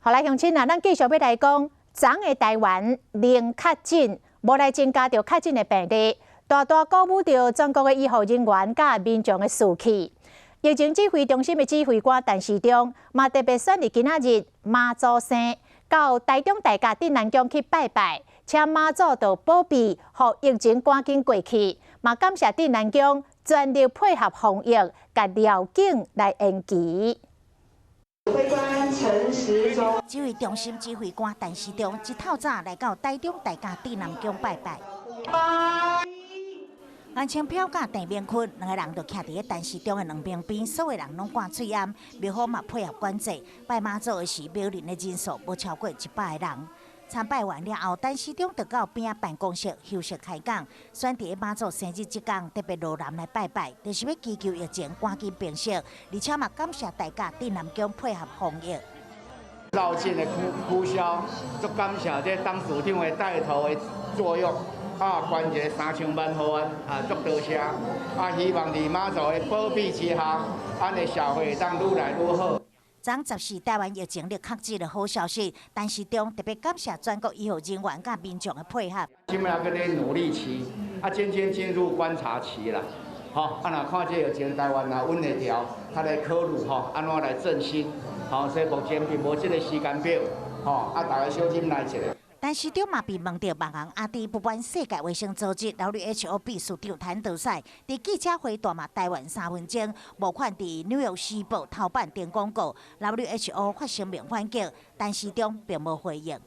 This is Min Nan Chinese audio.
好來，鄉親啊，咱繼續欲來講，昨昏的台灣零確診，無來增加著確診的病例，大大鼓舞著全國的醫護人員佮民眾的士氣。疫情指揮中心的指揮官陳時中嘛特別選佇今仔日媽祖生到台中大甲鎮瀾宮去拜拜，請媽祖著保庇，予疫情趕緊過去。嘛感謝鎮瀾宮全力配合防疫，共寮境來延期。指揮官陳時中，指揮中心指揮官陳時中一透早來到台中大甲鎮瀾宮拜拜。顏清標佮鄭明坤兩個人就徛佇咧陳時中的兩邊邊，所有人攏掛喙罨，廟方嘛配合管制。拜媽祖的時，廟內的人數無超過100個人。參拜完了後，陳時中就到邊仔辦公室休息開講。選佇咧媽祖生日這工，特別落南來拜拜，就是欲祈求疫情趕緊平息，而且嘛感謝大甲鎮瀾宮配合防疫。繞境的苦銷，足感謝這董事長的帶頭的作用。啊，捐一个3000萬予阮，啊，足多謝。啊，希望佇媽祖的保庇之下，咱的社會會當愈來愈好。昨14台灣疫情零確診的好消息，陳時中特別感謝全國醫護人員佮民眾的配合。這擺閣咧努力期，啊，漸漸進入觀察期啦。吼，啊，若看這疫情台灣若穩會牢，較來考慮吼，按怎來振興。吼，所以目前並無這个時間表。吼，啊，大家小忍耐一下。陳時中嘛被問著網紅阿滴不滿世界衛生組織 WHO 秘書長譚德塞，佇記者會大罵台灣3分鐘，募款佇紐約時報頭版登廣告，WHO 發聲明反擊，陳時中並無回應。